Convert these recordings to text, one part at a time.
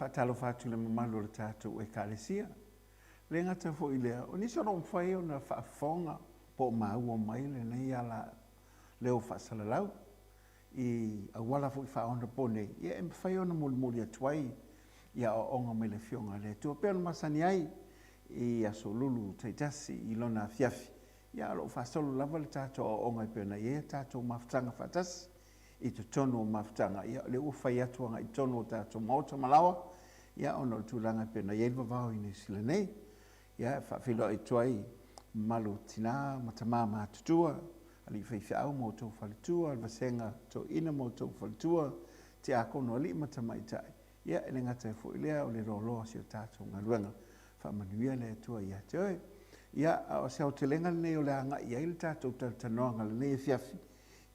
faatalofa atu i le mamalu o le tatou Ekalesia. E le gata foi i lea, o nisi o lo o mafai ona faafofoga po o maua mai lenei ala leo faasalalau i auala foi faaonaponei, ia e mafai ona molimoli atu ai ia aoaoga mai le Afioga a le Atua. E pei ona masani ai i Aso Lulu taitasi i lona afiafi, ia o lo o faasolo lava le tatou aoaoga e pei ona i ai a tatou mafutaga faatasi i totonu o mafutaga, ia o lea ua fai atu agai i totonu o tatou maota ma laoa, ia ona o le tulaga e pei ona i ai le vavao i Niu Sila nei. Ia, e faafeiloai atu ai i mamalu o tina ma tama matutua, alii faifeau ma outou faletua, le vasega toeaina ma outou faletua, tiakono alii ma tamaitai, ia e le gata ai foi i lea o le loaloa o si o tatou galuega. Faamanuia le Atua ia te oe. Ia, a o se aotelega lenei o le a agai i ai le tatou talatalanoaga i lenei afiafi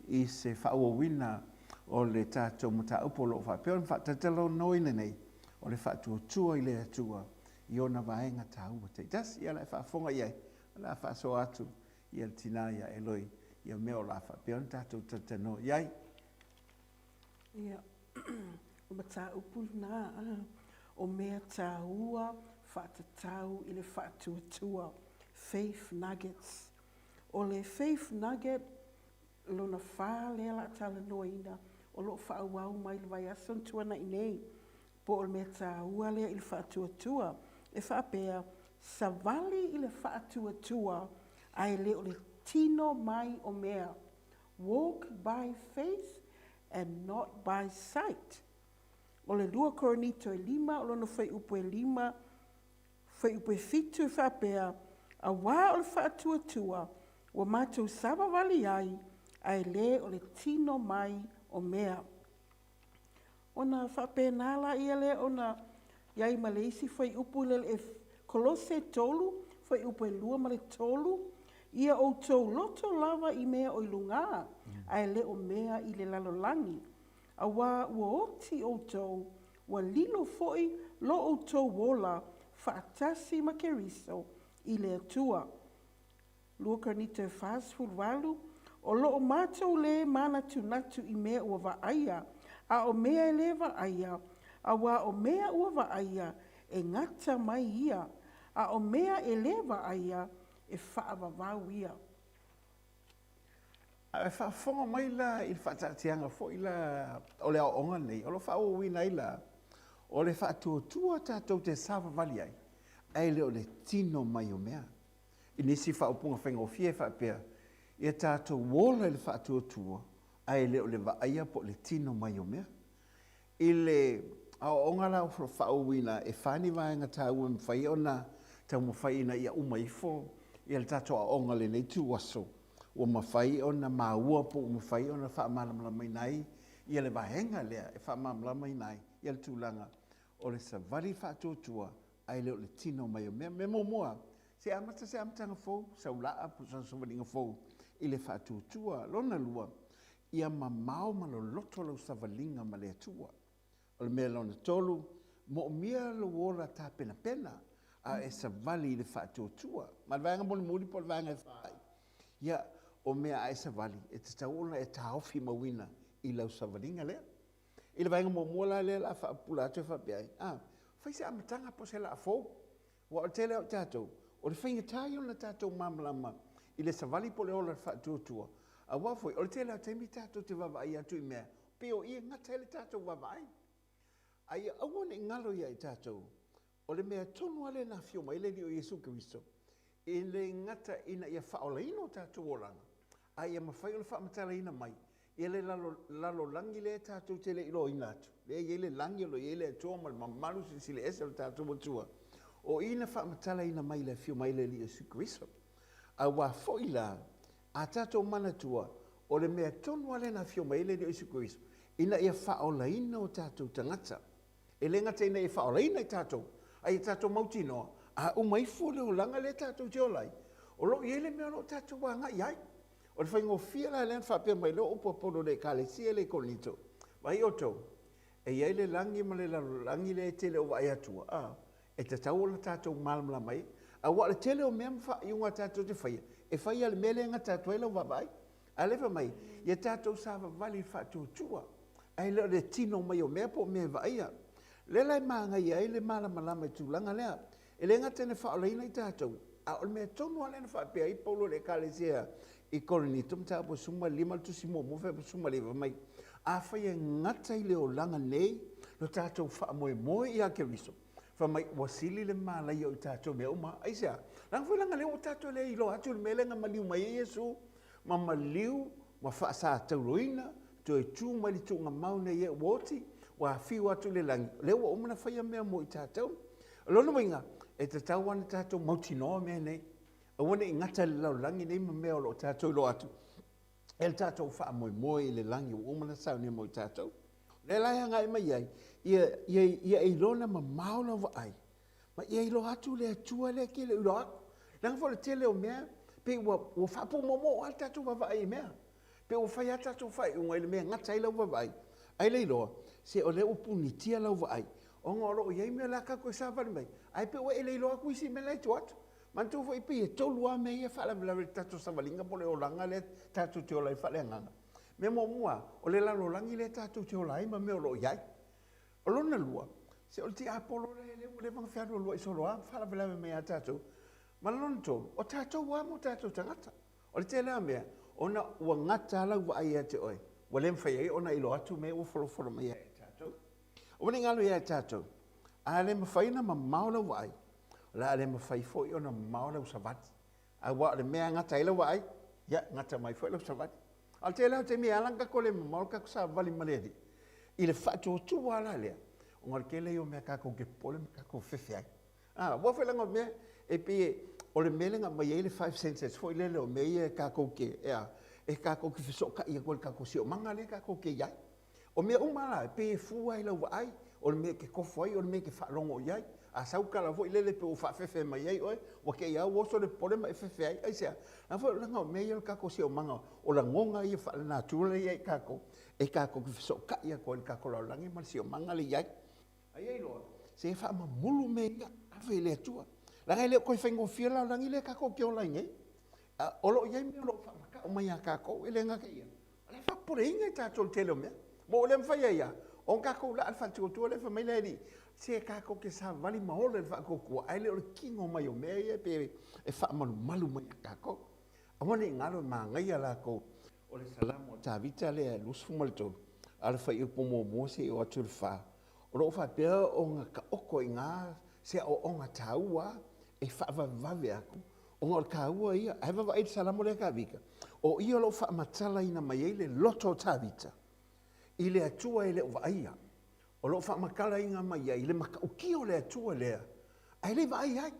i se faaauauina o le tatou mataupu o lo o faapea ona faatalatalanoaina nei, o le faatuatua i le Atua i ona vaega taua taitasi. Ia o le a e faafofoga i ai, o le a faasoa atu ia le tina ia Eloi ia mea o le a faapea ona tatou talatalanoa i ai. Ia, o mataupu lena, o mea taua faatatau i le faatuatua, faith nuggets. O le faith nugget lona fa lea o le a talanoaina o lo o faaauau mai le vaiaso na tuanai nei, po o le mea taua lea i le faatuatua, e faapea, savali i le faatuatua ae le o le tino mai o mea, walk by faith and not by sight. O le 2 Korinito e 5, o lona fuaiupu e 5, fuaiupu e 7 e faapea, Auā o le faatuatua ua matou savavali ai, ae le o le tino mai o mea. Ona faapena laia lea ona i ai ma le isi fuaiupu i le Kolose 3, fuaiupu e 2 ma le 3, Ia outou loto lava i mea o i lugā, ae le o mea i le lalolagi. Auā ua oti outou, ua lilo foi lo outou ola faatasi ma Keriso i le Atua. 2 Korinito 48, O lo o matou lē manatunatu i mea ua vaaia, a o mea e lē vaaia, auā o mea ua vaaia, e gata mai ia, a o mea e lē vaaia, e faavavau ia. A e faafofoga mai la i le faataatiaga foi la o le aoaoga lenei, o lo o faaauauina ai la, o le faatuatua tatou te savavali ai, ae le o le tino mai o mea. I nisi faaupuga faigofie e faapea, ia tatou ola i le faatuatua, ae le o le vaaia po o le tino mai o mea. I le aoaoga la o lo o faaauauina, e fa ni vaega taua e mafai ona taumafai ina ia uma ifo ia le tatou aoaoga i lenei ituaso, ua mafai ona maua po ua mafai ona faamalamalamaina ai ia le vaega lea e faamalamalamaina ai ia le tulaga o le savali faatuatua ae le o le tino mai o mea. Mea muamua, se i amata se amataga fou, sau laa po o sau savaliga fou i le faatuatua. Lona lua, ia mamao ma loloto lau savaliga ma le Atua. O le mea lona tolu, moomia lou ola tapenapena a e savali i le faatuatua. Ma le vaega mulimuli po o le vaega e fa ai, ia, o mea a e savali, e tatau ona e taofi mauina i lau savaliga lea. I le vaega muamua la lea o le a faapupula atu e faapea ai, a, fai se amataga po o se laa fou. Aua o le tele lava o tatou, o le faigata ia ona tatou malamalama i le savali po o le ola faatuatua, aua foi o le tele lava o taimi tatou te vaavaai atu i mea pei o i e gata ai le tatou vaavaai. A ia aua ne i galo ia i tatou, o le mea tonu lava lea na afio mai ai le Alii o Iesu Keriso, e le gata ina ia faaolaina o tatou olaga, a ia mafai ona faamatalaina mai ia le lalolagi lea tatou te le iloaina atu, lea e i ai le lagi o lo o i ai le Atua ma le mamalu silisili ese o le tatou Atua, o i na faamatalaina mai i le afio mai o le Alii Iesu Keriso. Aua foi la, a tatou manatua, o le mea tonu lava lea na afio mai ai le Alii Iesu Keriso, ina ia faaolaina o tatou tagata. E le gata ina ia faaolaina i tatou, a ia tatou mautinoa, a uma ifo le olaga lea tatou te ola ai, o lo o i ai le mea o lo o tatou agai ai. O le faigofie la lea na faapea mai loa upu a Paulo i le Ekalesia lea i Korinito, Vaai outou, e i ai le lagi ma le lalolagi lea e te le o vaai atua, a, e tatau ona tatou malamalama ai, aua o le tele o mea ma faaiuga tatou te faia, e fai lava i le mea lea e gata atu ai lau vaavaai. A lea fai mai, ia tatou savavali i le faatuatua, ae le o le tino mai o mea po o mea e vaaia. Lea la e manaia ai le malamalama i le tulaga lea. E le gata ina faaolaina i tatou, a o le mea tonu lava lea na faapea ai Paulo i le Ekalesia i Korinito, mataupu e 15 le tusi muamua fuaiupu 19, fai mai, Afai e gata i le olaga nei lo tatou faamoemoe ia Keriso, fai mai, ua sili le malaia o i tatou i mea uma. Aisea? Leaga foi leaga lea ua tatou le iloa atu le mea lea na maliu mai ai Iesu, ma maliu ma faasatauroina, toe tu mai le tuugamau nei e ua oti, ua afio atu i le lagi, o lea ua uma ona faia mea mo i tatou. O lona uiga, e tatau lava ona tatou mautinoa mea nei, aua ne i gata i le lalolagi nei ma mea o lo o tatou iloa atu, e le tatou faamoemoe i le lagi ua uma ona saunia mo i tatou. O lea la e agai mai ai, ia, ia, ia e iloa ona mamao lau vaai, ma ia iloa atu le Atua lea e te le o iloa atu. Leaga foi o le tele o mea, pei ua, ua faapumoomoo lava le tatou vaavaai i mea. Pei ua fai lava tatou faaiuga i le mea e gata ai lau vaavaai, ai le iloa, se o lea ua punitia lau vaai, ona o lo o i ai mea o le a tatou toe savali mai, ae pei ua e le iloa atu isi mea la e i tua atu. Manatua foi pei e tolu lava mea ia e faalavelave i le tatou savaliga po o le olaga lea tatou te ola ai faaleagaga. Mea muamua, o le lalolagi lea tatou te ola ai ma mea o lo o i ai. O lona lua, se o le tiapolo lea ua leva ona fealualuai solo lava ma faalavelave mai ia tatou. Ma le lona tolu, o tatou lava ma o tatou tagata. O le tele lava o mea, ona ua gata lava lau vaai ia te oe, ua le mafai ai ona iloa atu mea ua folofolo mai ia i tatou. Aua ne i galo ia i tatou, a le mafai ona mamao lau vaai, o le a le mafai foi ona mamao lau savali. Aua o le mea e gata ai lau vaai, ia, gata mai foi lau savali. A o le tele lava o taimi e ala ona tatou le mamao le tatou savali ma le Alii, i le faatuatua lava la lea, ona o le tele ia o mea tatou te popole ma tatou fefe ai. A, aua foi leaga o mea, e pei e, o le mea lea na aumai ai le five senses foi lele, o mea ia e tatou te, e a, e tatou te fesootai atu ai i le tatou siosiomaga lea tatou te i ai. O mea uma la, e pei e fua i lau vaai, o le mea e te kofo ai, o le mea e te faalogo i ai. A sau tala foi lele pei ua faafefe mai ai oe, ua te i lava ua oso le popole ma e fefe ai. Aisea? Leaga foi leaga o mea ia o le tatou siosiomaga, o lagona ia faalenatura lea e ia i tatou, e tatou te fesootai atu ai i le tatou lalolagi ma le siosiomaga lea e i ai. Ae ia iloa, se e faamamulu mea ia, ave i le Atua. Leaga e le o toe faigofie le lalolagi lea tatou te ola ai nei. O lo o i ai mea o lo o faamata'u mai ia tatou, e le gata i ia, o la e faapopoleina i tatou i le tele o mea. Ma ua le mafai ai lava ona tatou laa le faatuatua lea fai mai le Alii, se tatou te savali ma ola i le faatuatua, ae le o le kino mai o mea ia pe e faamalumalu mai ia tatou. Aua ne i galo e manaia latou. O le Salamo a Tavita lea 23, a o le fuaiupu muamua seia oo atu i le fa, o lo o faapea ona taoto i ina se aoaoga taua e faavavevave atu, ona o le taua ia. Ae vaavaai i le Salamo lea a Tavita, o ia o lo o faamatalaina mai ai le loto o Tavita i le Atua e le o vaaia. O lo o faamatalaina mai ai le matautia o le Atua lea, ae le i vaai ai.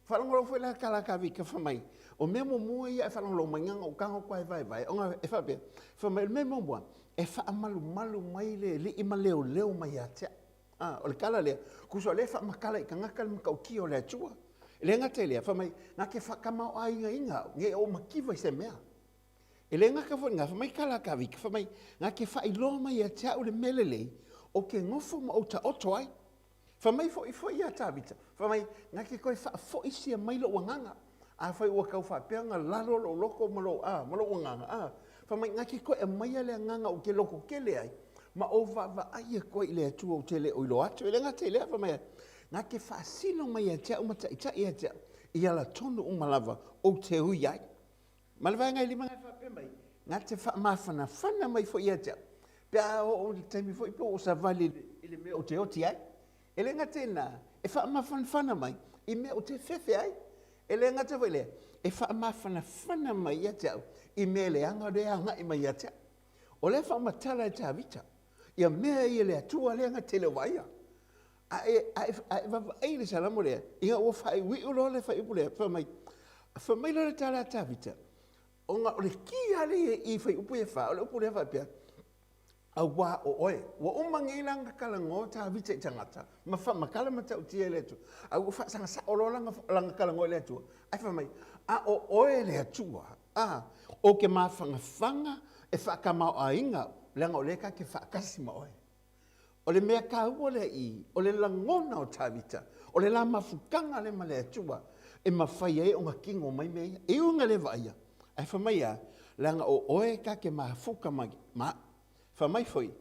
Faalogologo foi la tala a Tavita fai mai, o mea muamua ia e faalogologo mai na ona ou tago atu lava e vaevae, ona e faapea, fai mai o le mea muamua, e faamalumalu mai le Alii ma leoleo mai ia te au. A, o le tala lea, tusa o lea e faamatala i tagata le matautia o le Atua. E le gata i lea, fai mai, na te faatamaoaigaina au, ne i ou mativa i se mea. E le gata foi i lena, fai mai tala a Tavita, fai mai, na te faailoa mai ia te au le mea lelei, ou te nofo ma ou taoto ai. Fai mai foi foi ia Tavita, fai mai, na te toe faafoisia mai lou agaga. Afai ua tau faapea ona lalo lou loto ma lou, a, ma lou agaga, a, fai mai, na te toe aumaia le agaga ou te lototele ai, ma ou vaavaai atu ai i le Atua ou te le o iloa atu. E le gata i lea, fai mai, na te faasino mai ia te au ma taitai ia te au i alatonu uma lava ou te ui ai. Ma le vaega e lima e faapea mai, na te faamafanafana mai foi ia te au, pe a oo i le taimi foi pe ua ou savali i le mea ou te oti ai. E le gata i lena, e faamafanafana mai i mea ou te fefe ai. E le gata foi i lea, e faamafanafana mai ia te au i mea leaga lea e agai mai ia te au. O lea e faamatala e Tavita ia mea ia le Atua lea na te le o vaaia. A e, a e, a e vaavaai i le Salamo lea, ina ua faaiuiu loa le fuaiupu lea, fai mai, fai mai loa le tala a Tavita, ona o le ki lava lea i fuaiupu ia e fa, o le upu lea faapea, auā o oe. Ua uma nei la ona talanoa Tavita i tagata, ma faamatala matautia i le Atua, a ua faasaga sao loa lana, lana talanoa i le Atua, ae fai mai, a o oe le Atua, a, ou te mafanafana e faatamaoaiga, leaga o lea ta te faatasi ma oe. O le mea taua lea i i, o le lagona o Tavita, o le la mafutaga lea ma le Atua e mafai ai ona kino mai mea ia. E ui ina le vaaia, ae fai mai a, leaga o oe ta te mafuta mai ma au. Fai mai foi,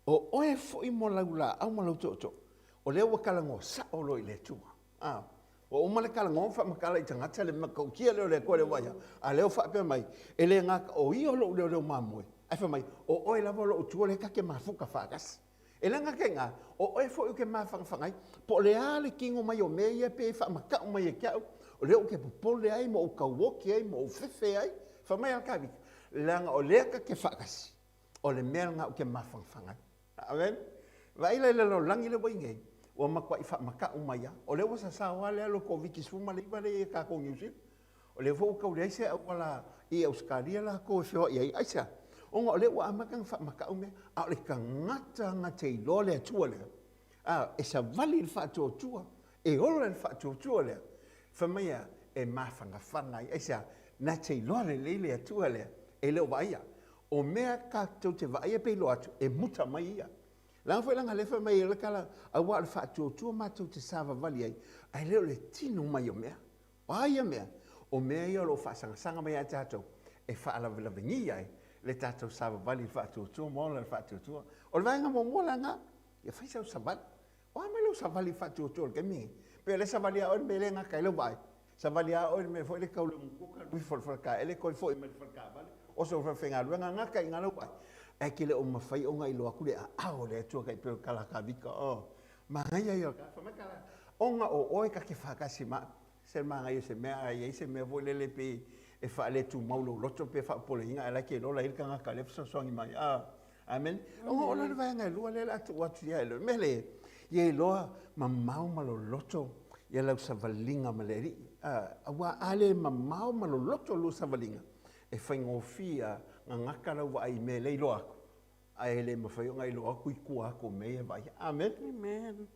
o oe foi mo lau laau ma lau tootoo. O lea ua talanoa sao loa i le Atua. A, ua uma le talanoa ma faamatala i tagata le matautia lea o le Atua lea ua ia, a lea ua faapea mai, e le gata o ia lou leoleo mamoe, ae fai mai, o oe lava lou Atua lea ta te mafuta faatasi. E le gata i lena, o oe foi ou te mafanafana ai, po o le a le tino mai o mea ia pe faamatau mai ia te au, o lea ou te popole ai ma ou tauoti ai ma ou fefe ai. Fai mai a le Tavita, leaga o lea ta te faatasi, o le mea lena ou te mafanafana ai. Amen. Vaai la i le lalolagi lea ua i nei, ua matuai faamatau mai lava. O lea ua sasao lava le alu o le Koviti-19 lea ia tatou Niu Sila. O lea foi ua tau leai se auala i Ausetalia latou e feoai ai. Aisea? Ona o lea ua amata ona faamatau mea, a o le tagata na te iloa le Atua lea, a, e savali i le faatuatua, e ola i le faatuatua lea, fai mai a, e mafanafana ai. Aisea? Na te iloa lelei le Atua lea, e le o vaaia. O mea tatou te vaaia pe iloa atu, e muta mai ia. Leaga foi leaga lea fai mai ai le tala, aua o le faatuatua matou te savavali ai, ae le o le tino mai o mea. O a ia mea? O mea ia o lo o faasagasaga mai ia tatou e faalavelavegia ai le tatou savavali i le faatuatua ma ola i le faatuatua. O le vaega muamua la lena, ia fai sau savali. O a mai lau savali i le faatuatua i le taimi lenei? Pe o lea savali lava oe i le mea e le gata ai lau vaai. Savali lava oe i le mea foi lea tau le umukuka, alu ifo i le faletaele toe foi mai i le faletaavale, oso i le falefaigaluega, gata i ina lau vaai. Ae te le o mafai ona iloa atu le aao o le Atua tai pei o le tala a Tavita. Oh, manaia ia o le Fai mai tala, ona o oe ta te faatasi ma au. Se le manaia o se mea, a i ai se mea foi lele pei e faaletumau lou loto pe faapopoleina ae la e te iloa la e i ai le tagata lea e fesoasoani mai. Ah, amen. Ona o la le vaega e lua lea o le a tuu atu ia e le mea lea, ia iloa mamao ma loloto ia lau savaliga ma le Alii. Ah, aua a le mamao ma loloto lua savaliga, e faigofie a gagata lau vaai i mea e le iloa atu. Ae e le mafai ona iloa atu i tua atu o mea ia e vaaia. Amen. Amen.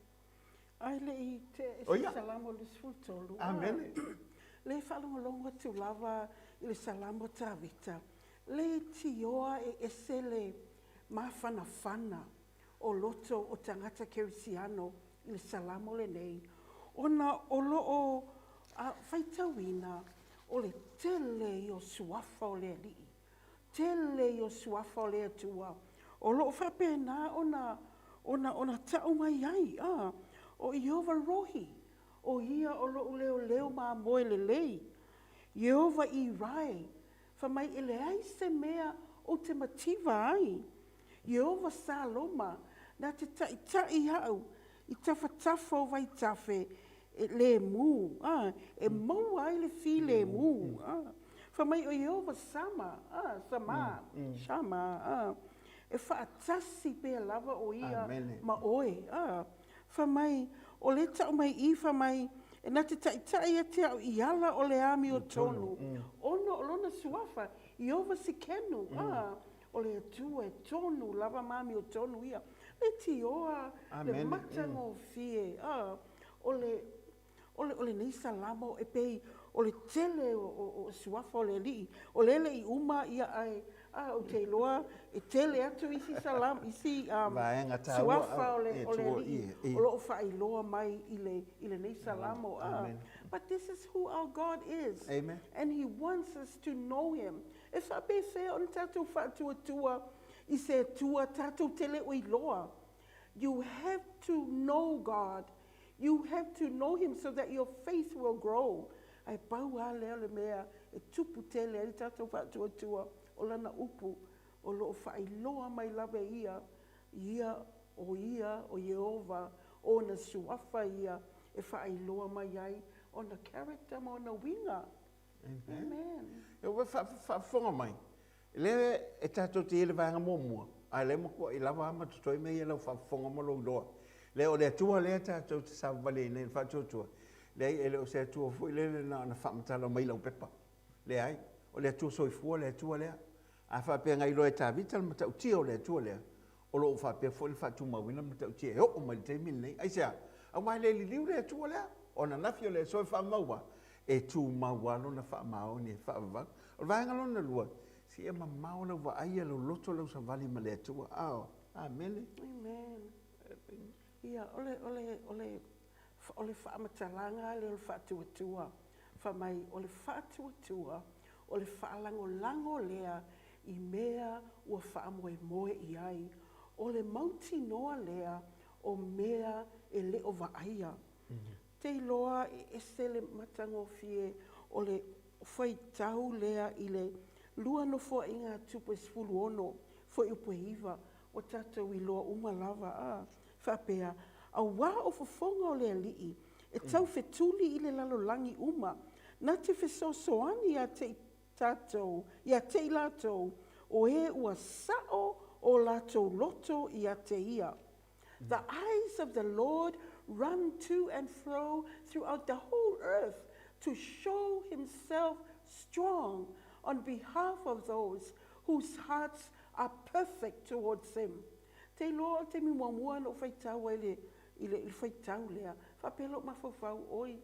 Ae le i tea ese le Salamo 23. Amen. Le faalogologo atu lava i le Salamo a Tavita, leitioa e ese le mafanafana o loto o tagata kerisiano i le Salamo lenei, ona o lo o faitauina o le tele ia o suafa o le Alii. Tele ia o suafa o le Atua o lo o faapena ona, ona, ona tau mai ai, a, o Ieova Rohi, o ia o loʻu leoleo mamoe lelei. Ieova Irae, fai mai e leai se mea ou te mativa ai. Ieova Saloma, na te taʻitaʻi aʻu i tafatafa o vaitafe e lemu, a, e maua ai le filemu, a. Fai mai o Ieova Sama, a, Sama, Sama, a, e faatasi pea lava o ia ma oe, a. Fai mai, o lea tau mai i, fai mai, e na te taʻitaʻi ia te au i ala o le amiotonu, ona o lona suafa, Ieova Sikenu, a, O le Atua e tonu lava ma amiotonu ia. Leitioa le matagofie o le, o le, o lenei Salamo e pei o le tele o, o suafa o le Alii. O lea e le i uma ia ae, a, ou te iloa e tele atu isi Salamo, isi Vaega taua suafa o le, o le Alii o lo o faailoa mai i le, i lenei Salamo. But this is who our God is. Amen. And he wants us to know him. E faapefea ona tatou faatuatua i se Atua tatou te le o iloa? You have to know God. You have to know Him so that your faith will grow. Ae pau lava lea o le mea e tupu tele ai le tatou faatuatua, o Lana upu o lo o faailoa mai lava e Ia, Ia, o Ia, o Ieova, Ona suafa ia e faailoa mai ai Ona character ma Ona uiga. Amen. E ua faafofoga mai, lea e tatou te i ai i le vaega muamua, a o lea e matuai lava lava ma totoe mea ia i lau faafofoga ma lou iloa. Lea o le Atua lea tatou te savavali ai nei i le faatuatua, leai e le o se Atua foi lele na ona faamatala mai i lau pepa. Leai, o le Atua soifua le Atua lea. A faapea na iloa e Tavita le matautia o le Atua lea, o lo o faapea foi ona faatumauina le matautia e oo mai i le taimi lenei. Aisea? Aua e le liliu le Atua lea. O ananafi o le aso e faamau a, e tumau lava lona faamaoni e faavavau. O le vaega lona lua, se ia mamao lau vaai, ia loloto lau savali ma le Atua. Ao, amene. Amen. Ia, o le, o le, o le, o le faamatalaga lea o le faatuatua, fai mai, o le faatuatua, o le faalagolago lea i mea ua faamoemoe i ai. O le mautinoa lea o mea e le o vaaia. Te iloa e ese le matagofie o le faitau lea i le lua nofoaiga a Tupu e 16, fuaiupu e 9, ua tatou iloa uma lava, a, faapea, Auā o fofoga o le Alii e taufetuli i le lalolagi uma, na te fesoasoani ia te i tatou, ia te i latou o e ua sa'o o latou loto ia te Ia. The eyes of the Lord run to and fro throughout the whole earth to show himself strong on behalf of those whose hearts are perfect towards him. Te iloa o le taimi muamua na ou faitau ai i le, i le, i le faitau lea, faapea lou mafaufau, oi,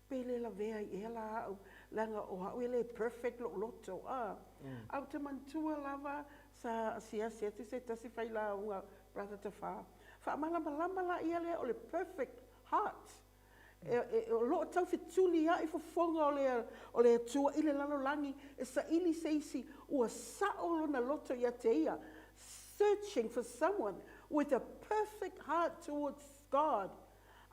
pe le lavea ai ea la au, leaga o au e le perfect lou loto, a. Ae ou te manatua lava sa asiasi atu se tasi failauga Brother Tafā, faamalamalama la ia lea o le perfect heart. E, e, o lo o taufetulia'i fofoga o le, o le Atua i le lalolagi e saili se isi ua sa'o lona loto ia te ia, searching for someone with a perfect heart towards God.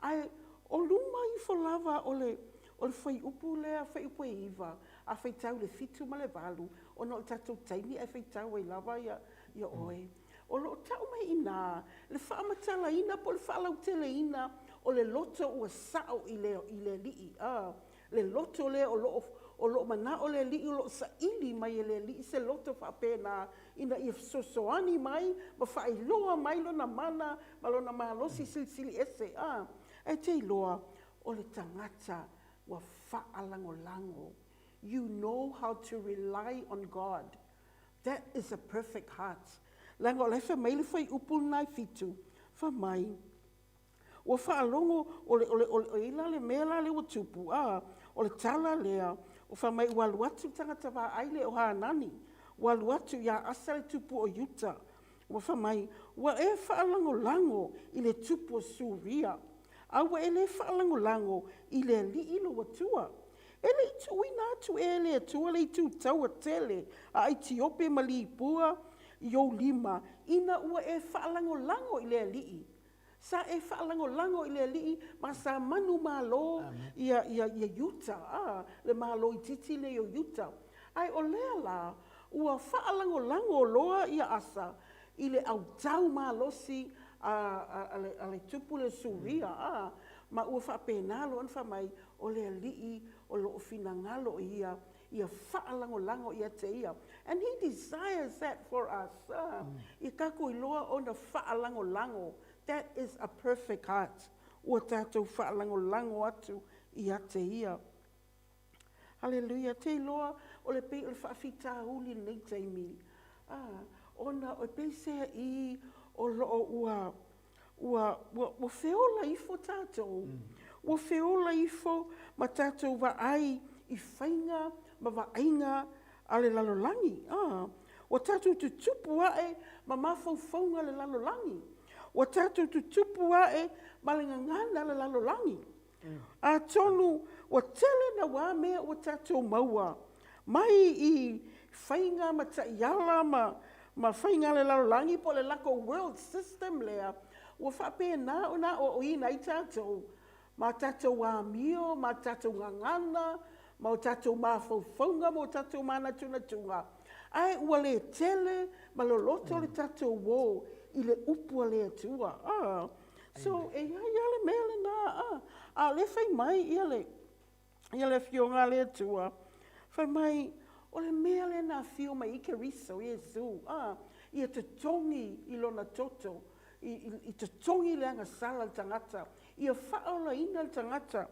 Ae o luma ifo lava o le, o le fuaiupu lea, fuaiupu e 9, a faitau i le 7 ma le 8, ona o le tatou taimi ae faitau ai lava ia, ia oe. O lo o tau mai i inā le faamatalaina po o le faalauteleina o le loto ua sao i le, i le Alii, a, le loto lea o lo o, o lo o manao le Alii o lo o saili mai e le Alii se loto faapena ina ia fesoasoani mai ma faailoa mai lona mana ma lona malosi silisili ese, a. Ae te iloa, o le tagata ua faalagolago. You know how to rely on God. That is a perfect heart. Leaga o la e fai mai le fuaiupu lena e 7, fai mai, Ua faalogo, o le, o le, o le, e i ai la le mea la lea ua tupu, a, o le tala lea, o fai mai ua alu atu le tagata vaai lea o Hanani, ua alu atu ia Asa le tupu o Iuta, ua fai mai, Ua e faalagolago i le tupu o Suria, a ua e le faalagolago i le Alii lou Atua. E le i tuuina atu ea e le Atua le itu taua tele a Aitiope ma Lipua i ou lima, ina ua e faalagolago i le Alii? Sa e faalagolago i le Alii ma sa manumalo ia, ia, ia Iuta, a, le malo itiiti lea o Iuta. Ae o lea la, ua faalagolago loa ia Asa i le autau malosi a, a, a, le, a le tupu lea o Suria, a, ma ua faapena loa ona fai mai, o le Alii o lo o finagalo ia, ia faalagolago ia te ia. And he desires that for us. Ia tatou iloa ona faalagolago. That is a perfect heart. Ua tatou faalagolago atu ia te ia. Haleluia. Te iloa o le pei o le faafitauli i lenei taimi. Ah, ona e peiseai o lo o ua ua, ua, ua feola ifo tatou, ua feola ifo ma tatou vaai i faiga ma vaaiga a le lalolagi. Ah, ua tatou tutupu ae ma mafaufauga le lalolagi. Ua tatou tutupu ae ma le gagana le lalolagi. Atonu ua tele nauā mea ua tatou maua mai i faiga ma taiala ma, ma faiga a le lalolagi po o le lako world system lea, ua faapena ona aoaoina ai tatou ma tatou amio, ma tatou gagana, ma o tatou mafaufauga ma o tatou manatunatuga, ae ua le tele ma loloto le tatou ō i le upu a le Atua. Ah. So, e i ai lava le mea lena, a, a o lea e fai mai ia le, ia le Afioga a le Atua, fai mai, o le mea lea na afio mai ai Keriso, Iesu, a, ia totogi i lona toto, i, i, i totogi le agasala i le tagata, ia faaolaina le tagata.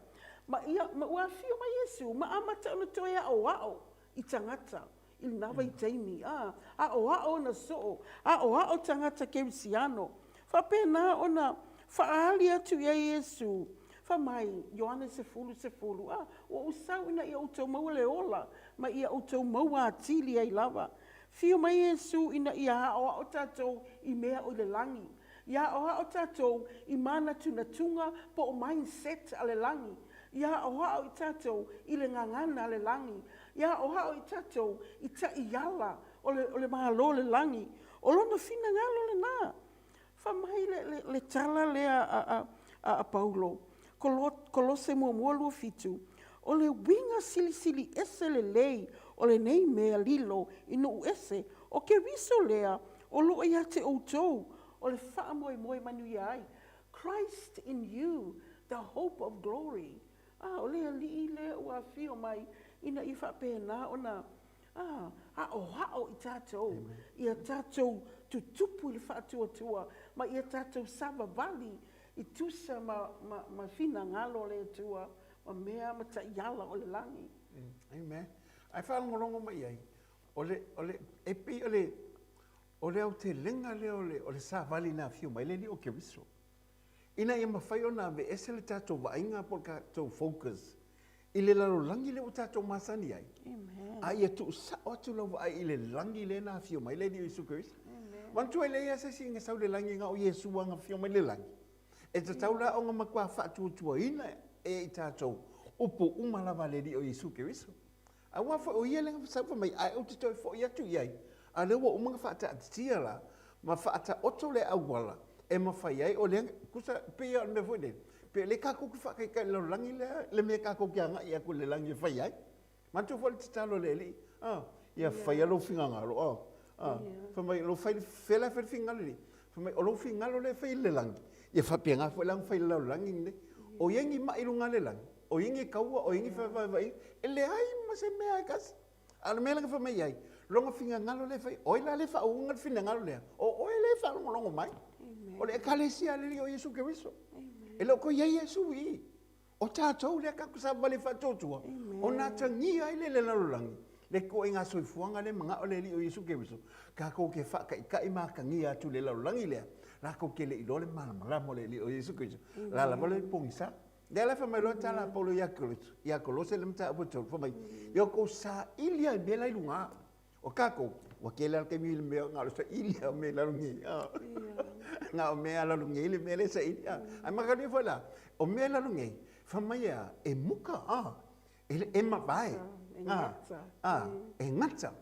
Ma, ia, ma ua afio mai Iesu, ma amata ona toe aoao i tagata. i lena vaitaimi, a, aoao ona soo, aoao tagata kerisiano. Faapena ona faaali atu i ai Iesu, fai mai, Ioane 10, 10, a, ua ou sau ina ia outou maua le ola, ma ia outou maua atili ai lava. Fio mai Iesu ina ia aoao tatou i mea o i le lagi. Ia aoao tatou i manatunatuga po o mindset a le lagi. Ia aoao i tatou i le gagana a le lagi. Ia aoao i tatou i taiala o le, o le Malo o le lagi. O lona finagalo lena. Fai mai le, le, le tala lea a, a, a, a Paulo, Kolose muamua 27, o le uiga silisili ese lelei o lenei mea lilo i nuu ese, o Keriso lea o lo o ia te outou, o le faamoemoe manuia ai, Christ in you, the hope of glory. A, o le Alii lea ua afio mai ina ia faapena ona a, aoao i tatou, ia tatou tutupu i le faatuatua ma ia tatou savavali i tusa ma, ma, ma finagalo o le Atua ma mea ma taiala o le lagi. Amen. Ae faalogologo mai i ai, o le, o le, e pei o le, o le aotelega lea o le, o le savali na afio mai le Alii o Keriso. Ina ia mafai ona aveese le tatou vaaiga po o le tatou focus i le lalolagi lea ua tatou masani ai. Amen. A ia tuusao atu lau vaai i le lagi lea na afio mai le Alii o Iesu Keriso. Manatua e leai lava se isi na sau i le lagi na o Iesu lava na afio mai le lagi. E tatau la ona matua faatuatuaina e i tatou upu uma lava a le Alii o Iesu Keriso. Aua foi o ia lea na sau fai mai, ae ou te toe foi atu i ai, a o lea ua uma ona faataatitia la, ma faataoto le auala e mafai ai, o lea, tusa, pei lava o le mea foi lele, pei o lea tatou te faataitai i le lalolagi lea, le mea tatou te agai atu i le lagi e fai ai. Manatua foi le tatalo a le Alii, a, ia faia lou finagalo, a, a, fai mai, o lou fai, fea la e fai le finagalo o le Alii? Fai mai, o lou finagalo lea e fai i le lagi, ia faapena foi la ona fai i le lalolagi lenei. O i ai ni mai i luga o le lagi? O i ai ni kaua, o i ai ni fevaevaeaiga? E leai ma se mea e tasi. A o le mea lea na fai mai ai, lona finagalo lea e fai, o ai la lea e faauuga le finagalo lea? O oe lea e faalogologo mai. O le Ekalesia a le Alii o Iesu Keriso. E le o toe i ai Iesu i i. O tatou lea tatou te savavali e faatuatua, ona atagia ai lea i le lalolagi le ituaiga soifuaga lea e manao le Alii o Iesu Keriso tatou te faataitai ma atagia atu i le lalolagi lea, latou te le iloa le malamalama o le Alii o Iesu Keriso. O le a lava le pogisa. Lea la fai mai loa le tala a Paulo ia ia Kolose le mataupu e 3, fai mai, ia outou saili lava i mea la i luga. O tatou, ua tele lava le taimi i le mea na o le saili lava o mea i lalo nei. Na o mea lalo nei le mea lea e saili. Ae manatua foi la, o mea i lalo nei, fai mai e a, e muka, e, e mavae, e gata,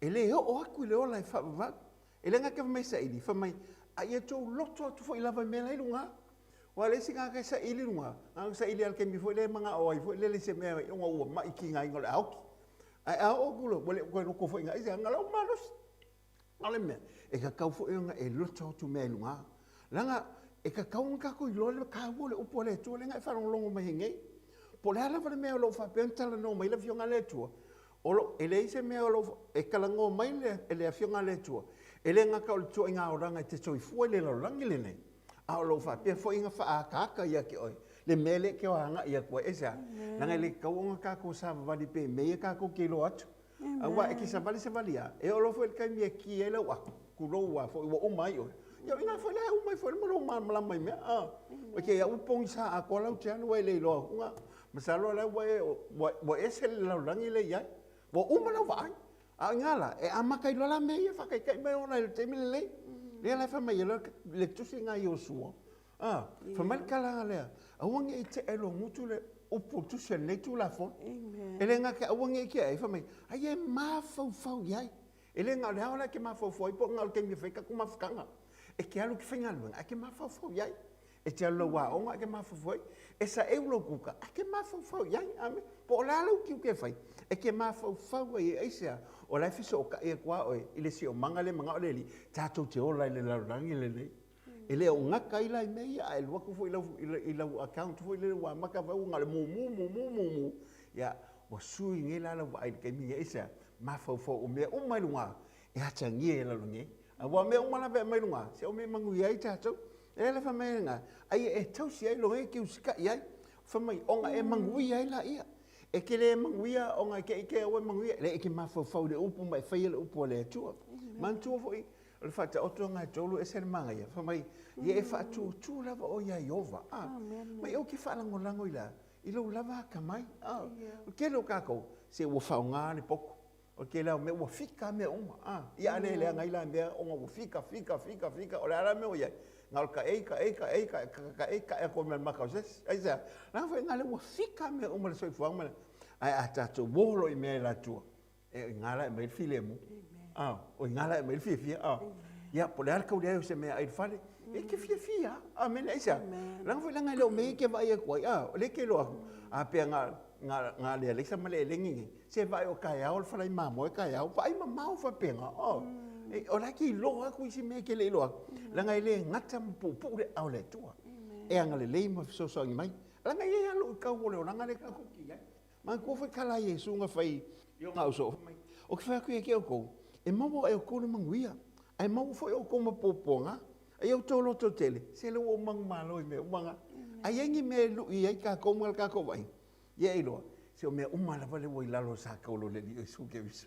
e le oo atu i le ola e faavavau. E le gata fai mai saili, fai mai, a ia tou loto atu foi lava i mea la i luga. Aua o le isi tagata e saili i luga, na ona saili lava i le taimi foi lea e manao ai foi lele i se mea ona ua mai tigaina o le a oti. Ae a oo atu loa, ua le toe loto foi i se aga lau malosi. A o le mea, e tatau foi ona e loto atu mea i luga. Leaga e tatau ona tatou iloa le taua o le upu a le Atua lea na e faalogologo mai ai nei. Po o le a lava le mea o lo o faapea ona talanoa mai ai le Afioga a le Atua, o lo, e leai se mea o lo o, e talanoa mai le, le Afioga a le Atua, e le gata o le ituaiga olaga e te soifua i le lalolagi lenei, a o lo o faapea foi ona faaataata ia te oe le mea lea e te agai atu ai. Aisea? Leaga e le tatau ona tatou savavali pea i mea ia tatou te iloa atu. Aua e te savali savali lava, e oo loa foi i le taimi e ki ai lau ato, tulou lava foi ua uma ai oe, ia o i ina foi la e uma ai foi ma lou malamalama i mea. A, e te au pogisa atoa lau te alu ua e le iloa atu. Masalo la ua e, ua ese le lalolagi lea e i ai. Ua uma lau vaai. A o i ina la, e amata ai loa la mea ia faataitai mai ona i le taimi lenei. Lea la e fai mai ai le tusi lena i Iosua, a, fai mai le tala lea, aua ne i tea i lou gutu le upu o le tusi a lenei Tulafono. E le gata aua ne i tea ai, fai mai, aia e mafaufau i ai. E le na o le ao la e te mafaufau ai po o na o le taimi e fai ai tatou mafutaga. E te alu i te faigaluega ae te mafaufau i ai. E te alu lau aoga ae te mafaufau ai. E saeu lou kuka ae te mafaufau i ai. Ame. Po o le a lau tiute e fai, e te mafaufau ai e aisea? O la e fesootai atu lava oe i le siomaga lea e manao le Alii, tatou te ola i le lalolagi lenei. E le o gata ai la i mea ia, ae alu atu foi i lau, i lau account foi lele ua amata vai ua na o le mumu, mumu, mumu, ia, ua sui nei la lau vaai i le taimi nei, aisea? Mafaufau o mea uma i luga e atagia i lalo nei. Aua o mea uma lava e aumai i luga, se o mea e manuia ai tatou. E le fai mai lena, aia e tausi ai lona e te usitai ai. Fai mai, ona e manuia ai laia. E te le manuia ona e te ike au e manuia. Le e te mafaufau i le upu ma e faia le upu a le Atua. Manatua foi, o le faataotoga e tolu ese le manaia. Fai mai, ia e faatuatua lava oe ia Ieova. A, mai ou te faalagolago i la, i lou lava atamai. A, o le tele o tatou, se ua faaaoga le poto. O le tele lava o mea ua fika mea uma, a, ia a le leaga ai la mea ona ua fika, fika, fika, fika, o le a la le mea ua i ai? Na o le taei, taei, taei, taei, tae atu ai ma le maka o se isi. Aisea? Leaga foi lea ua fika mea uma i le soifuaga ma le, ae a tatou o loa i mea i le Atua, e o i ina la e aumai ai le filemu, a, o i ina la e aumai ai le fiafia, a. Ia, po o le a le tau leai o se meaai i le fale, E te fiafia, amene, aisea? Leaga foi leaga e le o mea e te vaai atu ai, a, o lea e te iloa atu, a pea na, na, na le alaisa ma le elegi nei, se vaai o taeao le falai mamoe taeao, vaai mamao faapena, o. E, o la e te iloa atu isi mea e te le iloa atu, leaga e le gata ma puupuu le aao o le Atua, e agalelei ma fesoasoani mai. Leaga e i ai lava luitau o le olaga lea tatou te i ai. Manatua foi tala a Iesu na fai i ona ausoo, fai mai, Ou te fai atu ia te outou, e maua e outou le manuia, ae maua foi outou ma puapuaga, a ia outou lototele, se lea ua ou manumalo i mea uma na. A i ai ni mea e lui ai tatou ma le tatou vaaiga, ia e iloa, se o mea uma lava lea ua i lalo o le sa taolo o le Alii o Iesu Keriso.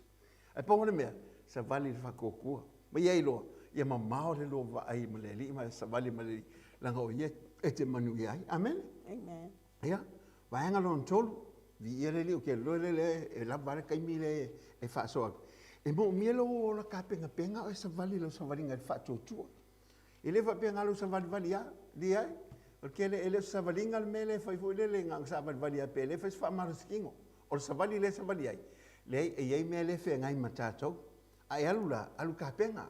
Ae pau o le mea, savali i le faatuatua. Ma ia iloa, ia mamao le lua vaai ma le Alii ma savali ma le Alii, leaga o Ia e te manuia ai. Amene? Amen. Ia, vaega lona tolu, viia le Alii, ou te iloa lea e lava le taimi lea e faasoa atu. E moomia lou ola tapenapena a o e savali i lau savaliga i le faatuatua. E le faapea na o lou savalivali lava, leai. O le tele, e le o se savaliga le mea lea e fai foi lele na ona savalivali lava pea e le fai se faamalositino. O le savali lea e savali ai, leai, e i ai mea lea e feagai ma tatou. A e alu la, alu tapena.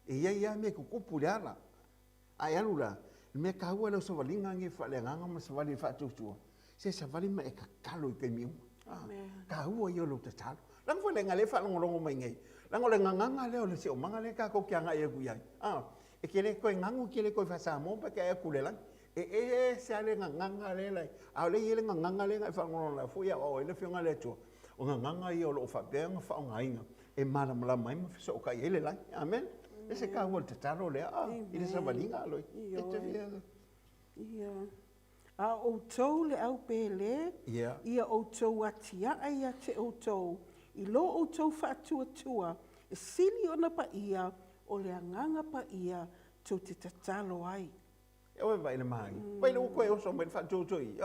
E i ai lava mea e tutupu i le ala. A e alu la, le mea taua i lau savaliga lenei faaleagaga ma savali i le faatuatua, se savali ma e tatalo i taimi uma. Ah, taua ia o lou tatalo. Leaga foi le aiga lea e faalogologo mai nei, leaga o le gagana lea o le siosiomaga lea tatou te agai atu i ai. Ah, e te le toe ganu, e te le toe faa-Samoa pe te atu i le lagi. E ese lava le gagana lea la, a o lea e i ai le gagana lea na e faalogologo mai foi e aoao ai le Afioga a le Atua. O gagana ia o lo o faapea ona faaaogaina e malamalama ai ma fesootai ai le lagi. Amene. E se taua o le tatalo lea, ah, i le savaliga a loi. E te fia... Ia. A o outou le au pēlē, ia outou atiae ia te outou i lo outou faatuatua e sili ona paia o le Agaga Paia tou te tatalo ai. E oe vaai le manaia. Vaai lea ua toe oso mai le faatuatua i i.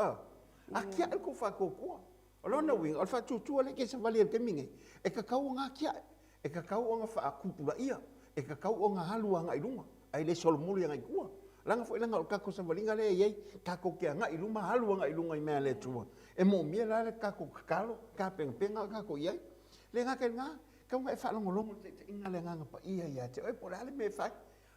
Atiae le tou faatuatua. O lona uiga, o le faatuatua lea e te savali ai i le taimi lenei, e tatau ona atiae, e tatau ona faatupulaia, e tatau ona alu agai i luma, ae le solomuli agai i tua. Leaga foi leaga o le tatou savaliga lea e i ai, tatou te agai i luma, alu agai i luga i mea a le Atua. E moomia la le tatou tatalo, tapenapena tatou i ai. Le gata i lena, e tatau ona e faalogologo i le taitaiga a le Agaga Paia ia te oe po o le a le mea e fai.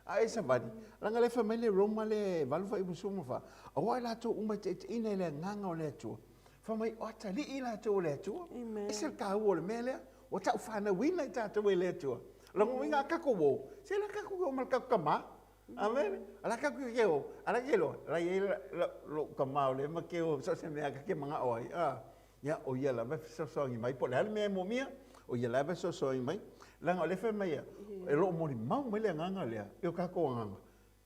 A e savali, leaga lea e fai mai le Roma lea e 8 fuaiupu 14, aua i latou uma e taitaiina e le Agaga o le Atua, fai mai o atalii i latou o le Atua. E ese le taua o le mea lea, ua taufanauina i tatou e le Atua. O lona uiga a tatou o, se la tatou o ma le tatou tama. Amene. A la tatou ke o, a la ke loa, la i ai lou tama o lea ma ke o so o se mea ta te manao ai. A, ia, o ia lava e fesoasoani mai, po o le a le mea e moomia, o ia lava e fesoasoani mai. Leaga o lea e fai mai ia, e lo o molimau mai le agaga lea i o tatou agaga,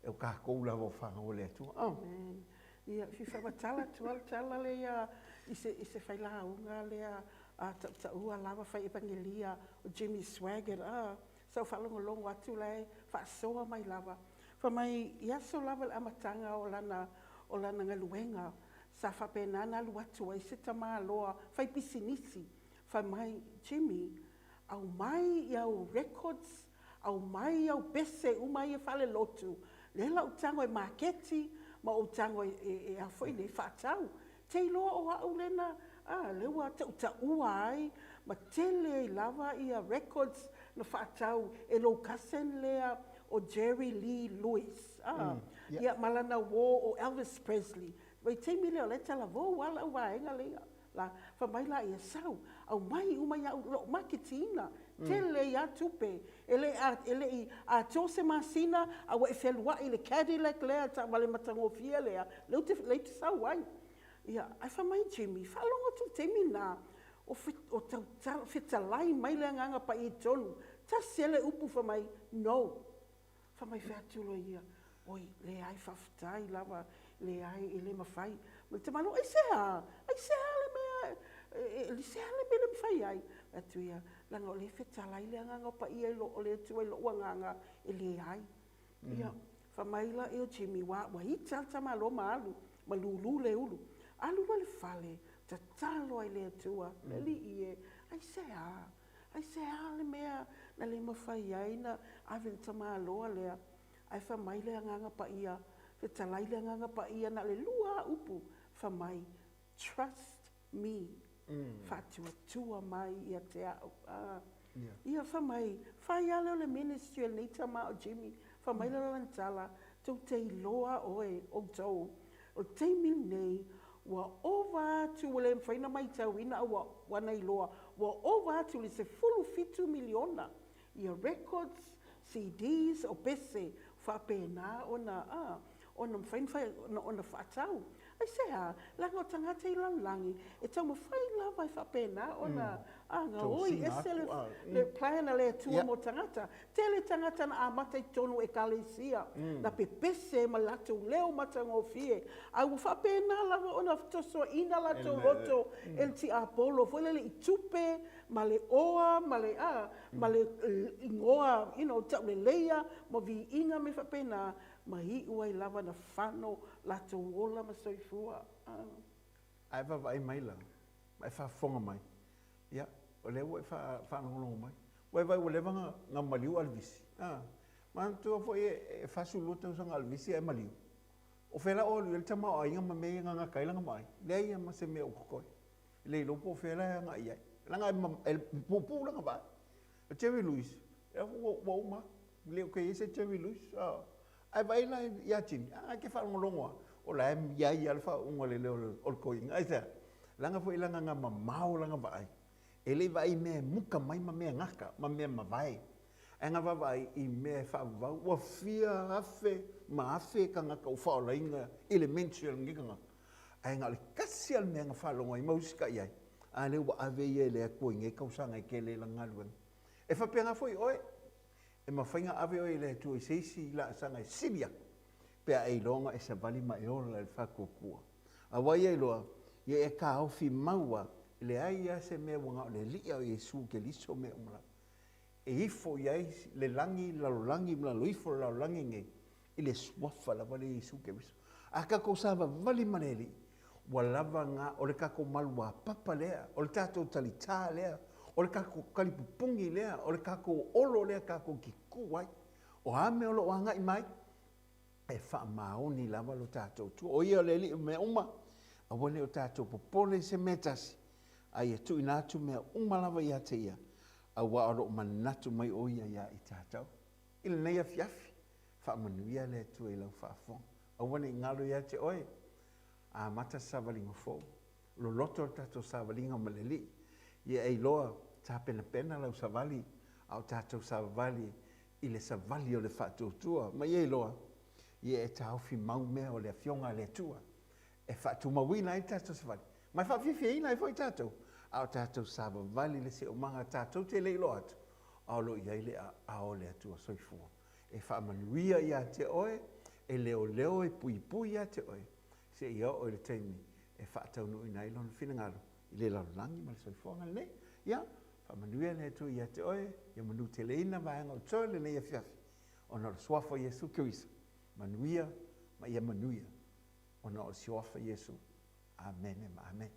o tatou lava o fanau a le Atua. Oh. Amen. Ia, fia faamatala atu lava le tala lea i se, i se failauga lea a tautaua lava fai evangelia o Jimmy Swaggart. Ah, sa ou faalogologo atu la e faasoa mai lava. Fai mai i aso lava le amataga o lana, o lana galuega, sa faapena ona alu atu ai se tamaloa fai pisinisi, fai mai, Jimmy, aumai i au records, aumai i au pese uma ia faalelotu, lea la ou tago e maketi ma ou tago e, e, e a foi nei, faatau. Te iloa o au lea na, a, lea ua tautaua ai ma tele ai lava ia records na faatau e lou cousin lea o Jerry Lee Lewis, a, mm, yeah. Ia ma lana uō o Elvis Presley. Vaitaimi lea o la e talavou lava lau vaega lea. La, fai mai la ia, sau, aumai uma ia'u lou maketiina, tele ai lava tupe. E le i, e le i atoa se masina a ua e fealuai i le Cadillac lea, taavale matagofie lea, lea ou te, lea e te sau ai. Ia, ae fai mai Jimmy, faalogo atu i le taimi lena, o, o tautala, fetalai mai le Agaga Paia i totonu, tasi lava le upu fai mai, no. Fai mai fai atu loa ia, Oi, leai, faafetai lava, leai, e le mafai. Ma le tamaloa, aisea? Aisea le mea, e, e, aisea le mea le mafai ai? Fai atu ia, leaga o lea e fetalai le Agaga o Paia i lo, o le Atua i lou agaga, e leai. Mm. Ia, fai mai la ia o Jimmy, ua, ua ita le tamaloa ma alu, ma lulu le ulu. Alu loa i le fale, tatalo ai le Atua, mm. Le Alii e, aisea? Aisea le mea na le mafai ai na ave le tamaloa lea? Ae fai mai le Agaga Paia, fetalai le Agaga Paia na o le lua lava upu, fai mai, Trust me, faatuatua mai ia te au. Ia, fai mai, fai lava lea o le ministry a lenei tama o Jimmy, fai mai lea o lana tala, Tou te iloa oe, outou, o le taimi lenei, ua ova atu, ua le mafai ona matauina a ua, ua na iloa, ua ova atu i le 17 miliona ia records, CDs, o pese faapena ona, a, ona mafai ona fai, ona faatau. Aisea? Leaga o tagata i le lalolagi e taumafai lava e faapena ona a, gaoi ese le, le plan a le Atua mo tagata. Tele tagata na amata i totonu o ekalesia, na pepese ma latou leo matagofie, a ua faapena lava ona fetosoaina latou loto e le tiapolo foi lele i tupe ma le oa ma le, a, ma le igoa, you know, tauleleia ma viiga ma mea faapena, ma iu ai lava na fano latou ola ma soifua. A e vaavaai mai la, ma e faafofoga mai, ia, o lea ua e faalogologo mai. Ua e vaai ua leva ona maliu Alevisi? A. Manatua foi e 42 tausaga Alevisi ae maliu. O fea la o alu i ai le tamaoaiga ma mea ia e gagata ai lana maai? Leai lava ma se mea o totoe. E le iloa po o fea la e agai i ai. Leaga e puupuu lana vaai. O Jerry Lewis, ua uma atu. E le o toe i ai se Jerry Lewis. Ae vaai la ia Jimmy, a e te faalogologo lava, o la e i ai lava le faauuga o le leo o le toeaina. Aisea? Leaga foi leaga na mamao lana vaai. E le i vaai i mea e muta mai ma mea gata ma mea mavae. Ae na vaavaai i mea e faavavau. Ua fia afe ma afe tagata ua faaolaina i le ministry a lenei tagata. Ae na o le tasi lava le mea na faalogo ai ma usitai ai, a lea ua ave ia e le Atua i nei tausaga e tele lana galuega. E faapena foi oe, e mafai ona ave oe e le Atua i se isi laasaga e sili atu, pe a e iloa ona e savali ma e ola i le faatuatua. Aua ia iloa, ia e taofi mau lava, e leai lava se mea ua na o le Alii a o Iesu Keriso mea uma lava. E ifo i ai le lagi, le lalolagi ma lalo ifo o le lalolagi lenei, i le Suafa lava lea Iesu Keriso. A tatou savavali ma le Alii, ua lava na, o le tatou maluapapa lea, o le tatou talitā lea, o le tatou talipupuni lea, o le tatou olo lea tatou te tu ai. O a mea o lo o agai mai, e faamaoni lava lo tatou tu. O ia o le Alii o mea uma, aua ne i o tatou popole i se mea e tasi, a ia tuuina atu mea uma lava ia te ia, aua o lo o manatu mai o ia ia i tatou. I lenei afiafi, faamanuia le Atua i lau faafofoga. Aua ne i galo ia te oe, amata se savaliga fou. Loloto le tatou savaliga ma le Alii. Ia e iloa, tapenapena lau savali, a o tatou savavali i le savali o le faatuatua. Ma ia iloa, ia e taofi mau mea o le Afioga a le Atua e faatumauina ai le tatou savali, ma e faafiafiaina ai foi tatou, a o tatou savavali i le siosiomaga tatou te le iloa atu, a o lo o i ai le aao o le Atua Soifua e faamanuia ia te oe, e leoleo e puipui ia te oe, seia oo i le taimi e faataunuuina ai Lona finagalo i le lalolagi ma le soifuaga lenei. Ia, faamanuia le Atua ia te oe, ia manuteleina vaega o totoe lenei afiafi, ona o le Suafa o Iesu Keriso. Manuia ma ia manuia, ona o le Suafa Iesu. Amene ma amene.